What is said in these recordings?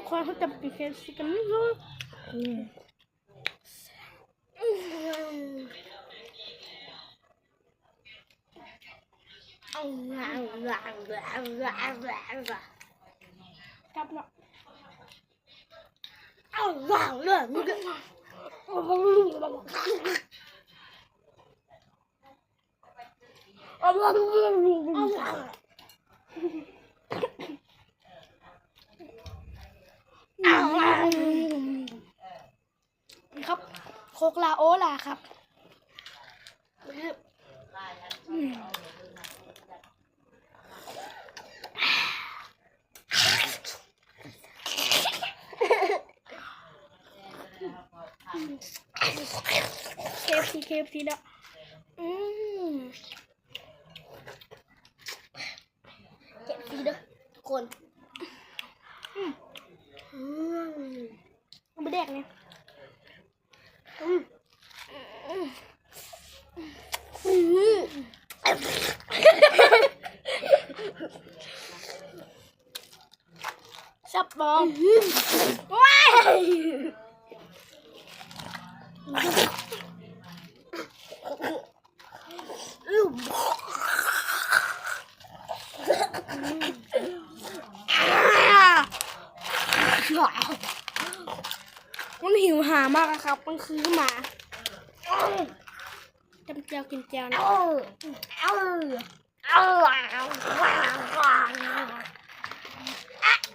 ຂ້ອຍເຮົາຈຳກິນເຄເອັຟຊີກັນເນາະ. ອືມ ກັບເນາະ. ນີ້ຄັບ ໂຄກລາໂອລາຄັບ. ເຄເອັຟຊີ ເຄເອັຟຊີເນາະ. ອືມ ເຄເອັຟຊີເດີທຸກຄົນ. ອືມ ອືມ ເອົາໄປແດກແດ່. ອືມ ອືມ ແຊບບໍ່? ອືມ ວ້າຍ ມັນຫິວຫາມາກອະຄັບ ມັນຄືໝາ. ຈ້ຳແຈ່ວ ກິນແຈ່ວນະ.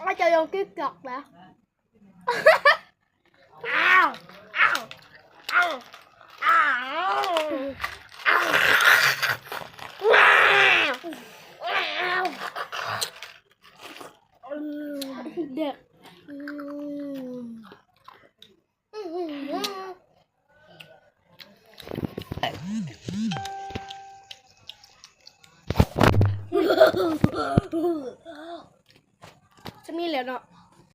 ວ່າຈະລົງຕິກຕັອກນະ. ເດັກ ສ່ຳນີ້ແຫຼະເນາະ.